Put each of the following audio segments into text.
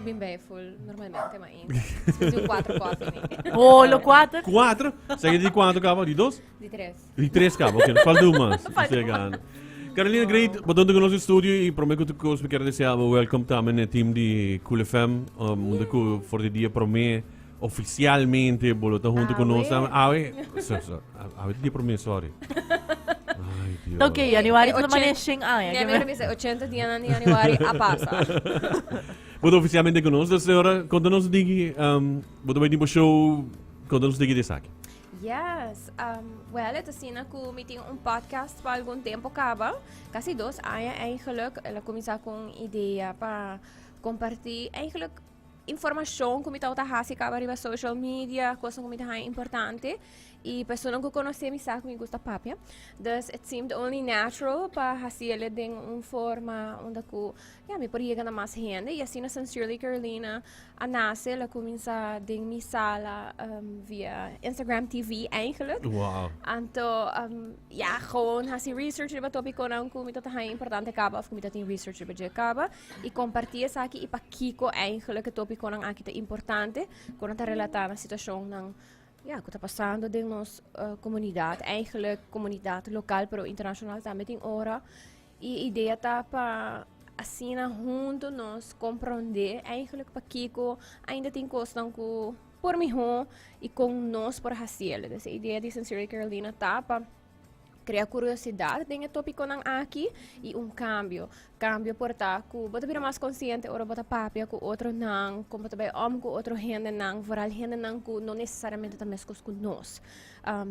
bin bij full normalmente, maar ainda. Despues di un cuatro koffie ni. Oh, lo cuatro. Cuatro? Sa di cuatro caba? Di dos? Di tres. Di tres caba, ok. Falta un mas. Falta un mas. Carolina Great, bo donde conoce studio y prome cu tu cos mi quiero desear welcome tambe na team di Cool FM. Unda cu for di dia prome oficialmente bo lo ta hunto cu nos Awe. tambe. Awe, so, so, awe di dia prome, sorry. Ay, Dios. Ok, januari Eh, ta mane shen aña. Nee, mi bisa 80 dianan di januari a pasa. Bo ta oficialmente cu nos, dus ora conta nos digi, bo ta bay tin bo show, conta nos digi di esaki. Yes, well, het asina cu mi tin un podcast pa algun tempo caba, casi 2 aña eigenlijk. El a cuminsa cu un idea pa comparti eigenlijk informacion cu mi tabata haci caba riba social media, cosnan cu mi ta haña importante. Y personan cu conoce mi sa cu mi gusta papia. Dus it seemed only natural pa haci ele den un forma unda cu, ja, mi por yega na mas hende. Y asina Sincerely Carolina a nace. El a cuminsa den mi sala via Instagram TV eigenlijk. Anto, ja, gewoon haci research riba topiconan cu mi ta haña importante caba of cu mi ta tin research riba dje caba. Y comparti esaki y pakico eigenlijk e topiconan aki ta importante, cu nan ta relata na situacionnan, ja, cu ta pasando den nos comunidad, eigenlijk comunidad local pero internacional tambe tin ora. Y idea ta pa asina hunto nos comprende eigenlijk pakico ainda tin cosnan cu por miho y con nos por hacielo. Dus e idea di Sincerely Carolina ta pa crea curiosidad den e topiconan aki y un cambio. Cambio por ta cu bo ta bira mas consciente ora bo ta papia cu otronan, con bo ta bay om cu otro hendenan, vooral hendenan cu no necesariamente ta mescos cu nos.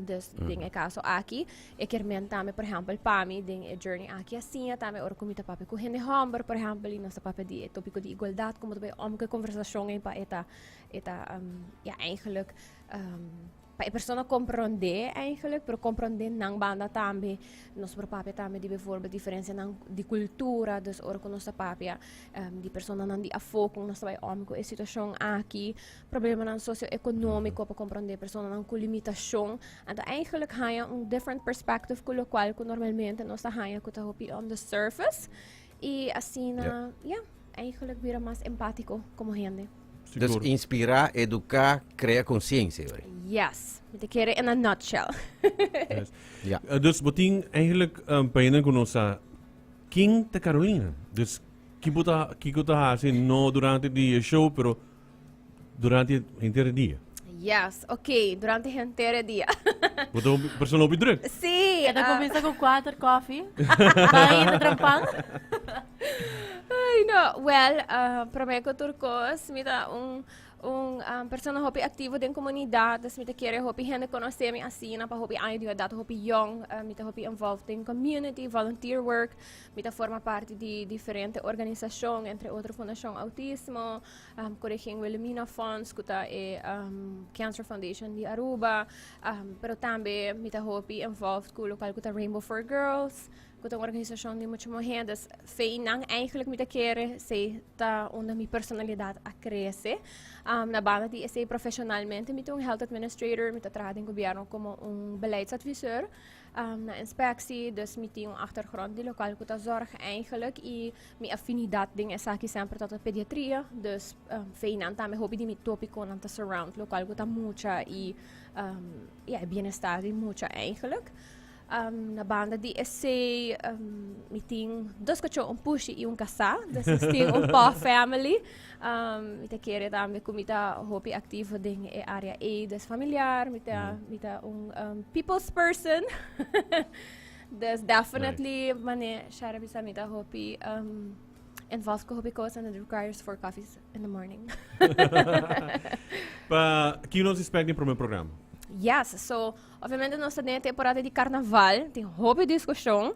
Dus den e caso aki, e kier men tambe, por ehempel, pa mi den e journey aki a siña tambe ora cu mi ta papia cu hende homber, por ehempel, y nos ta papia di e topico di igualdad, con bo ta bay om cu e conversacion ey pa e ta, e ta, ja, eigenlijk, Pa e persona komprondé eigenlijk, pero komprondé nan banda tambe. Nos por papia tambe di bijvoorbeeld diferensianan di kultura, dus ora ku nos ta papia di personanan di afó kon nos ta bai om ku e situashon aki, problemanan sosioekonómiko pa komprondé personanan ku limitashon. Anto eigenlijk haña un different perspective ku lokual ku normalmente nos ta haña ku ta hopi on the surface. I asina, ya, eigenlijk bira mas empátiko komo hende. Dus inspirá, eduká, krea konsiensia, hoor. Yes, mi ta kere in a nutshell. Yes. Ja. Dus bo tin eigenlijk pa hende ku no sa ken ta Carolina. Dus ki bo ta kiko ta hasi no durante di e show pero durante henter e dia. Yes, ok, durante henter e dia. Bo ta un persona hopi druk. Sí. E ta kuminsá ku kuater koffie. Bai ta trampan. Ay, no. Wel, uh, promé ku tur kos, mi ta un, un um, persona hopi aktivo den komunidat, dus mi ta kere hopi hende konosé mi asina pa hopi aña di edat hopi yong. Mi ta hopi involved den community, volunteer work. Mi ta forma parti di diferente organisashon, entre otro Fundashon Autismo, Koningin Wilhelmina Fonds, ku ta e Cancer Foundation di Aruba. Pero tambe mi ta hopi involved ku lokual ku ta Rainbow for Girls, Ku ta un organisashon di mucha muhé, dus feinan eigenlijk mi ta kere esei ta unda mi personalidat a krese. Na banda di esei profeshonalmente mi ta un health administrator, mi ta traha den gobièrnu komo un beleidsadviseur na inspektie, dus mi tin un achtergrond di lokual ku ta zorg eigenlijk i mi afinidat den esaki semper tabata pediatria, dus feinan tambe hopi di mi topikonan ta surround lokual ku ta mucha i ya e bienestar di mucha eigenlijk. Na banda di esei mi tin dos kachó, un pushi i un kasá. Dus nos tin un paw family. Mi ta kere tambe ku mi ta hopi aktivo den e área ei, dus familiar. Mi ta mi ta un people's person. Dus definitely mane Shara bisa mi ta hopi involved ku hopi kos and it requires four coffees in the morning. Pa ki nos expect den prome programa? Yes, so Obviamente nos ta den e temporada di carnaval, tin hopi discusion,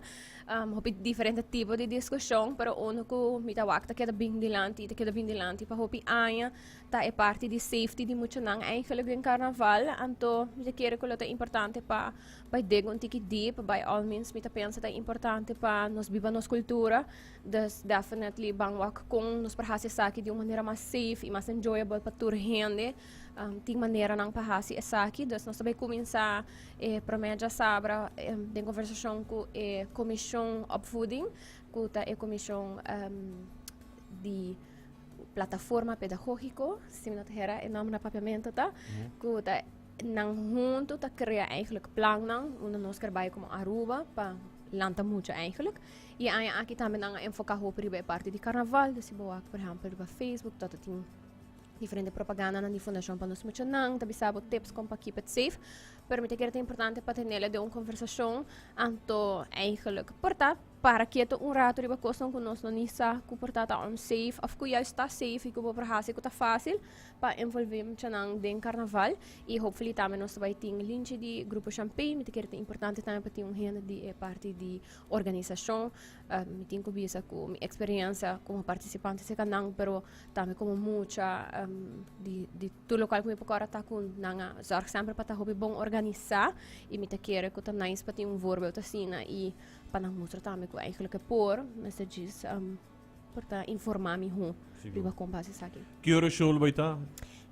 hopi diferente tipo di discusion, pero uno cu mi ta wak ta keda bin dilanti, ta keda bin dilanti pa hopi aña, ta e parti di safety di muchanan eigenlijk den carnaval. Anto mi ta kere cu lo ta importante pa bai dig un tiki deep, by all means mi ta pensa ta importante pa nos biba nos cultura, dus definitely ban wak con nos por haci esaki di un manera mas safe y mas enjoyable pa tur hende. Tin maneranan pa hasi esaki, dus nos ta bay kuminsá e promé djasabra den konversashon ku e Komishon Opvoeding, ku ta e komishon di Plataforma Pedagogico, si mi no ta hera e nomber na Papiamento ta, cu ta nan hunto ta crea eigenlijk plannan unda nos ker bay como Aruba pa lanta mucha eigenlijk. Y e aña aki tambe nan a enfoca hopi riba e parti di carnaval, dus si bo wak por ehempel riba Facebook ta tin diferente propagandanan di Fundacion pa nos muchanan, ta bisa bo tips con pa keep it safe. Pero mi ta kere ta importante pa tenela den un conversacion, anto eigenlijk por ta Para keto un rato riba kosnan ku nos no ni sa ku por ta ta unsafe òf ku juist ta safe i ku bo por hasi ku ta fásil pa envolvé muchanan den karnaval. I hopefully tambe nos ta bai tin linchi di Grupo Champagne. Mi ta kere ta importante tambe pa tin un hende di e parti di organisashon. Mi tin ku bisa ku mi eksperensia komo partisipante serka nan pero tambe komo mucha di di tur lokual ku mi por kòrda ta ku nan a zòrg semper pa ta hopi bon organisá i mi ta kere ku ta nice pa tin un voorbeeld asina i Pa nan mustra tambe ku eigenlijk e por, mester djis por ta informá mihó riba kon pa hasi esaki. Ki ora e show lo bai ta?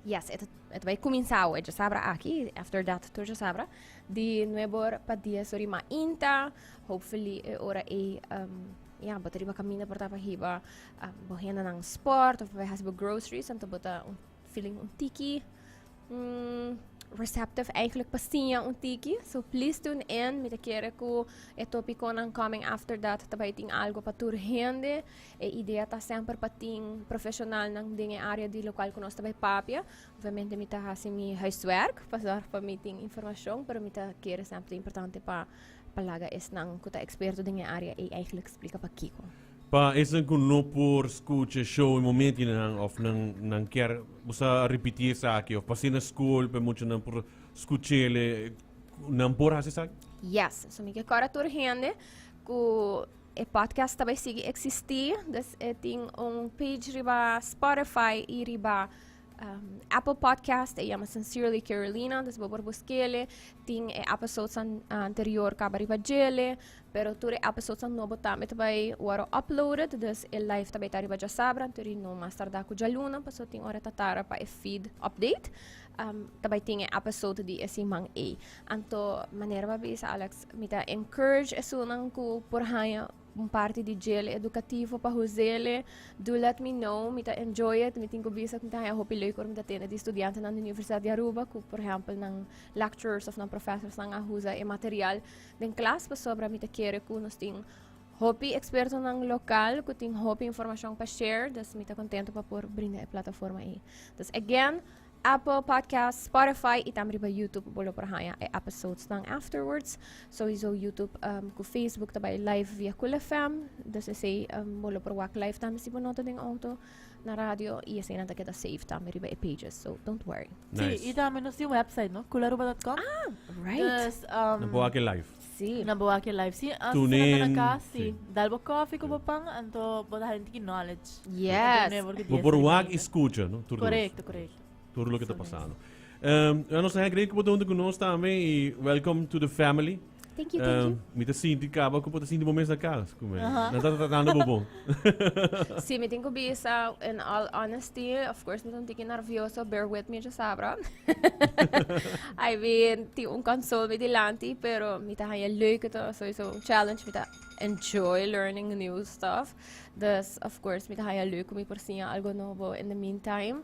Yes, e ta e ta bai kuminsá awe djasabra aki, after that tur djasabra, di nuebe or pa dies or i mainta. Hopefully e ora ei ya bo ta riba kaminda por ta pa hiba bo hendenan sport of pa bai hasi bo groceries, anto bo ta un feeling un tiki. Receptive eigenlijk pa siña un tiki. So please tune in. Mi ta kere ku e topiconan coming after that ta bai tin algo pa tur hende. E idea ta semper pa tin profesionalnan den e area di locual ku nos ta bai papia. Obviamente mi ta hasi mi huiswerk pa zorg pa mi tin informacion, pero mi ta kere semper ta importante pa pa laga esnan ku ta experto den e area ei eigenlijk splika pakiko. Pa esnan ku no por skucha e show e momentonan òf nan nan kier bo sa ripití esaki òf pas'é na skol pa e muchanan por skuch'el, nan por hasi esaki? Yes, so mi ke kòrda tur hende ku e podcast ta bai sigui eksistí, dus e tin un page riba Spotify i riba Apple Podcast, e yama Sincerely Carolina, dus bo por busk'el, tin e episodes anterior kaba riba djele. Pero tur e episodesnan nobo tambe ta bai wòrdu uploaded, dus e live ta bai ta riba djasabra, anto di no mas tardá ku djaluna, pasobra tin ora ta tarda pa e feed update. Ta bai tin e episode di e siman ei. Anto, manera bo a bisa Alex, mi ta encourage esunnan ku por haña un parti di djele edukativo pa huzele, do let me know, mi ta enjoy it, mi tin ku bisa ku mi ta haña hopi leuk ora mi ta tende di studiantenan di Universidat di Aruba ku por ehèmpel nan lecturers òf nan profesorsnan a huza e material Den klas pasobra mi ta kere ku nos tin hopi ekspertonan lokal ku tin hopi informashon pa share, dus mi ta kontento pa por brinda e plataforma ei. Dus again, Apple Podcast, Spotify i tambe riba YouTube bo lo por haña e episodesnan afterwards. Sowieso YouTube um, ku Facebook ta bai live via Cool FM, dus esei um, bo lo por wak live tambe si bo no ta den auto na radio i eseinan ta keda save tambe riba e pages, so don't worry. Sí, Nice. i tambe nos tin website, no? Coolaruba.com. Ah, right. Dus, Nan por wak e live. Sí. Nan por wak e live. Sí, as Tune nan ta na in, kas, sí. sí. Dal bo koffie ku bo pan, anto bo ta haña un tiki knowledge. Yes. Entre nueve or Bo dies por di wak i mainta. skucha, no? Tur dos. Korekto, korekto. Tur loke ta So nice. pasando. Um, nos ta great ku bo ta huntu ku nos tambe i welcome to the family. Thank you, thank you. Mi ta sinti kaba ku bo ta sinti bo mes na kas ku mi. Nan ta tratando bo bon. Sí, mi tin ku bisa, in all honesty, of course mi ta un tiki nervioso, bear with me djasabra. I mean, tin un console mi dilanti, pero mi ta haña leuk, e ta sowieso un challenge, mi ta enjoy learning new stuff. Dus, of course, mi ta haña leuk ku mi por siña algo nobo in the meantime.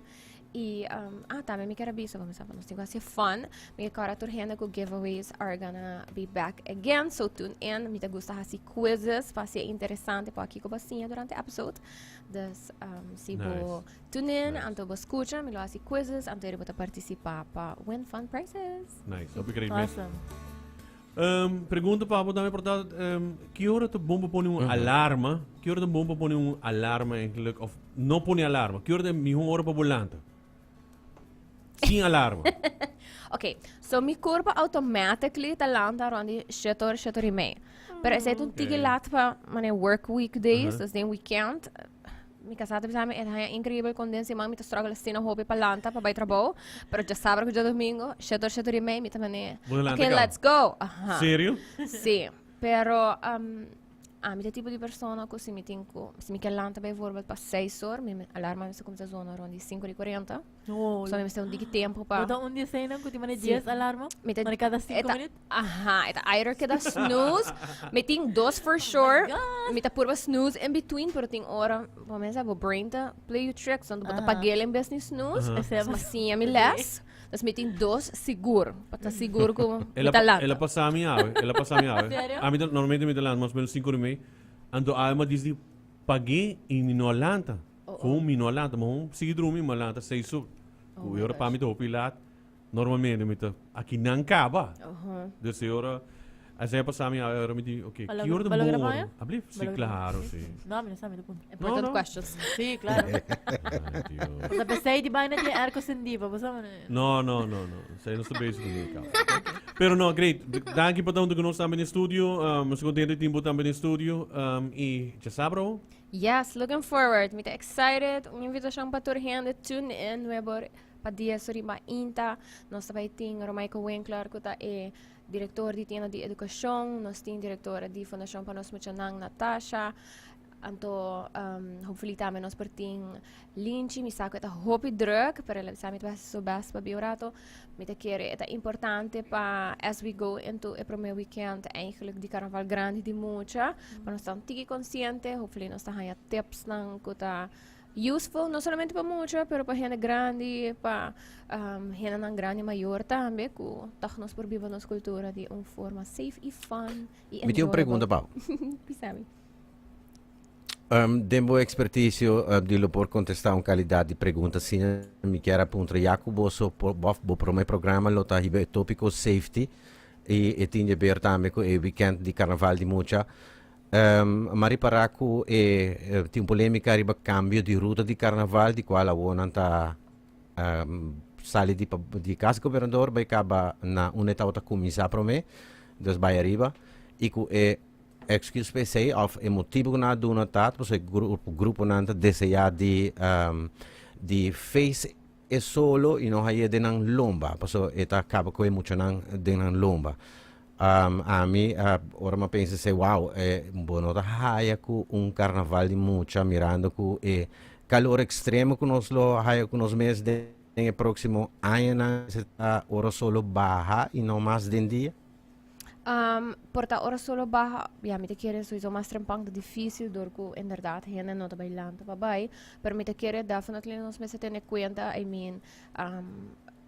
Y um, ah, tambe mi quier avisa, como sabe, nos tin cu haci fun. Mi ke kora tur hende cu giveaways are gonna be back again. So tune in. Mi ta gusta haci quizzes pa haci interesante pa kico bo siña durante episode. Dus um, si bo Nice. tune in, Nice. anto bo scucha, mi lo haci quizzes, anto bo ta participa pa win fun prizes. Nice. Hopi great mes. Awesome. Pregunta pa bo tambe por ta, ki ora ta bon pa pone un alarma? Ki ora ta bon pa pone un alarma eigenlijk? Of no pone alarma? Ki ora ta mihó ora pa bo lanta? Sin alarma. Ok, so mi kurpa automatically ta lanta rond di shete ora, shete ora i mei. Pero esei ta un tiki lat pa mane work weekdays, dus den weekend. Mi casá ta bisa mi e ta haña increíbel con den siman mi ta struggle asina hopi pa lanta pa bai trabou, pero djasabra cu djadomingo, shete or shete or y mei mi ta mane, Bo ta lanta okay caba? let's go. Aha. Serio? Sí, pero um, Ami ta tipo di persona ku si mi tin ku, si mi ke lanta bijvoorbeeld pa seis or, mi alarma mester kuminsá zona rond di sinku di kuarenta. No. So mi mester un diki tempu pa. Bo ta un di eseinan ku tin mane Sí. dies alarma? Mi ta, Mane kada sinku e ta, minuut? aha, e ta either keda snooze, mi tin dos for Oh my sure, God. mi ta purba snooze in between, pero tin ora, bo mester bo brain ta play you tricks, want bo ta Aha. pag'el en bes di snooze. Aha. Esei Dus mi siña mi les. Dus mi tin dos sigur, pa ta sigur ku mi El a, ta lanta. el a pasa mi awe, el a pasa mi awe. Serio? Ami ta, normalmente mi ta lanta mas o menos cinco ora y mei. Anto awe mi a disi pag'é y mi no a lanta. Oh, oh. Gewoon mi no a lanta, ma gewoon sigui drumi, mi a lanta seis ora. Oh Ku my e ora pa gosh. mi ta hopi laat. Normalmente mi ta akinan kaba. Uhu. Dus e ora, esei a pasa mi awe, ora mi di, oké, Ba ki ora logra, ta ba logra bon ora? paña? Ablief? Ba Si, logra paña? klaro, Si. si. No, mi no sa, mi ta puntra. Important no. questions. Si, klaro. Ay, Dios. Bo ta pesei di baina tin airco sendí, pa bo sa mane. No, no, no, no. Esei no sta bezig ku mi kaba. Pero no, great. Danki pa ta huntu ku nos tambe den studio. Um, nos ta kontento di tin bo tambe den studio. Um, i djasabra ho? Yes, looking forward. Mi ta excited. Un invitashon pa tur hende tune in nuevo Pa dia su riba inta, nos ta bai tin Romaiko Winkler ku ta e direktor di tienda di edukashon, nos tin direktora di Fundashon pa Nos Muchanan Natasha, anto hopefully tambe nos por tin Linchi, mi sa ku e ta hopi druk, pero el a bisa mi ta bai hasi su best pa bin un rato. Mi ta kere e ta importante pa as we go into e prome weekend eigenlijk di karnaval grandi di mucha, pa nos ta un tiki konsiente, hopefully nos ta haña tipsnan ku ta Useful no solamente pa mucha pero pa hende grandi, pa hendenan grandi mayor tambe ku tòg nos por biba nos kultura di un forma safe i fun i Mi tin un enjoyable. pregunta pa bo. Bisa mi. Den bo ekspertisio di lo por kontestá un kalidat di pregunta asina, mi kier a puntra ya ku boso por òf bo promé programa lo ta hiba e tópiko safety i e tin di ber tambe ku e wikènt di karnaval di mucha. M'a ripará ku e tin un polémika riba kambio di ruta di karnaval di kual awor nan ta sali di di kas gobernador bai kaba na unda e tabata kuminsá promé, dus bai ariba i ku e excuse pa esei òf e motibu ku nan a duna ta pasobra e gruponan ta deseá di di face e solo i no haye den nan lomba pasobra e ta kaba ku e muchanan den nan lomba. Ami ora mi a pensa esei, wow, bo no ta haya ku un karnaval di mucha mirando ku e kalor ekstremo ku nos lo haya ku nos mes den e próksimo añanan mester ta ora solo baha i no mas den dia? Por ta ora solo baha, ya mi ta kere souiso mas trempan ta dificil door cu inderdaad hende no ta bay lanta pa bay, pero mi ta kere definitely nos mester tene cuenta, I mean,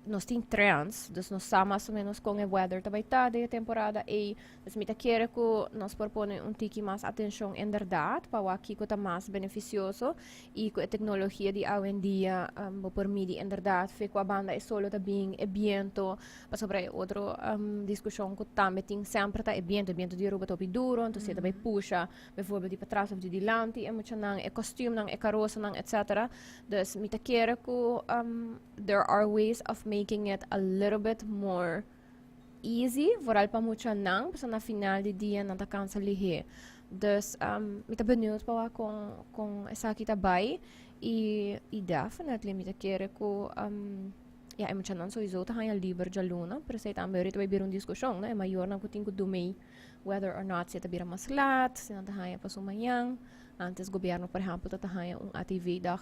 nos tin trends, dus nos sa mas o menos con e weather ta bay ta den e temporada ey. Dus mi ta kere cu nos por pone un tiki mas atencion inderdaad pa wak kico ta mas beneficioso y cu e tecnologia di awendia bo por midi inderdaad fe cua banda e solo ta bin, e biento, pasobra e otro discusion cu tambe tin semper ta e biento, e biento di Aruba ta hopi duro, entonces si e ta bay pusha bijvoorbeeld di patras of di dilanti e muchanan, e kostuumnan, e karosanan etcetera. Dus mi ta kere cu there are ways of making it a little bit more easy, vooral pa muchanan, pasobra na final di dia nan ta cansa lihé. Dus mi ta benieuwd pa wak con con esaki ta bay y y definitely mi ta kere cu ya e muchanan sowieso ta haña liber djaluna, pero esey tambe ahorita bay bira un discusion, no, e mayornan cu tin cu dumey whether or not si e ta bira mas laat, si nan ta haña paso mañan. Antes gobierno por ehempel ta ta haña un ATV dag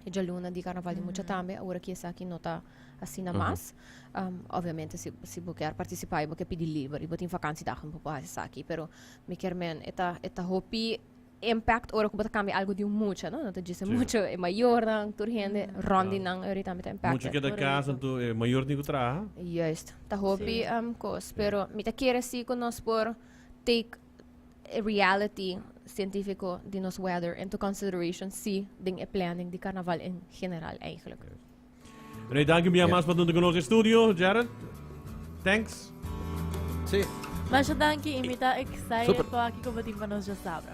e djaluna di karnaval di mucha tambe, awor aki esaki no ta asina mas. Obviamente si si bo kier partisipá i bo ke pidi liber i bo tin vakantiedagen bo por hasi esaki, pero mi kier men e ta e ta hopi impact ora ku bo ta kambia algu di un mucha, no? No ta djis e mucha, e mayornan, tur hende rònt di nan ora tambe ta Mucha impacted. keda kas anto e mayor tin ku traha. Juist, ta hopi kos, pero mi ta kere si ku nos por take e reality cientifico di nos weather into consideration si den e planning di carnaval en general eigenlijk. Rey, danki un bia mas pa dunta cu nos den studio. Jared, thanks. Sí. Masha danki y mi ta excited Super. pa aki como tin pa nos djasabra.